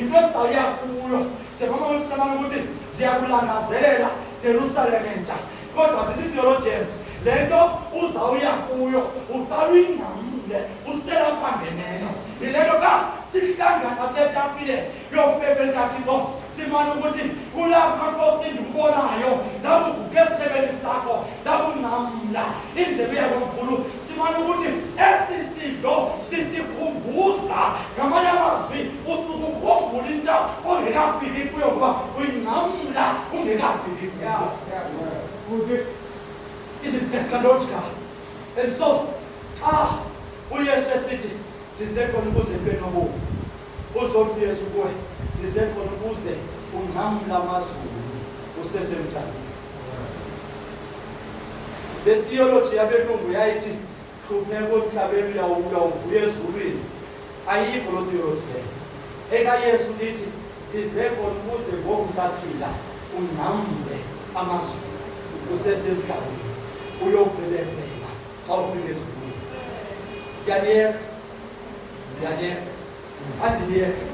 Yinto esizawuya kuyo. Njengoba usilamana ukuthi ndiyakulangazelela Jerusalem entsha. Kodwa zithi theologians, le nto uzawuya kuyo uqala uyingcamle uselapha ngeneno. Yile nto xa sihlangana kule tafile yofefe likaThixo simane ukuthi kulapha Nkosi ndikubonayo ndakuguqa esithebeni sakho ndakungcamla indebe yakomkhulu. Simane ukuthi esi sidlo sisikhumbuza, ngamanye amazwi usuke ukhumbula into ongekafiki kuyo ngoba uyingcamla ungekafiki kuyo. It is eschatological. And so xa uYesu esithi ndize khona ukuze ndibe nobomi, uzothi uYesu kuwe ndize khona ukuze ungcamla amazulu usesemhlabeni. Le theology yabelungu yayithi hlupheka emhlabeni uyawuvuya ezulwini. Ayikho loo theology leyo. EkaYesu ithi ndize khona ukuze ngoku usaphila ungcamle amazulu usesemhlabeni, uyogqibezela xa ufika ezulwini. Ndiyaliyeka, ndiyaliyeka, andiliyeka.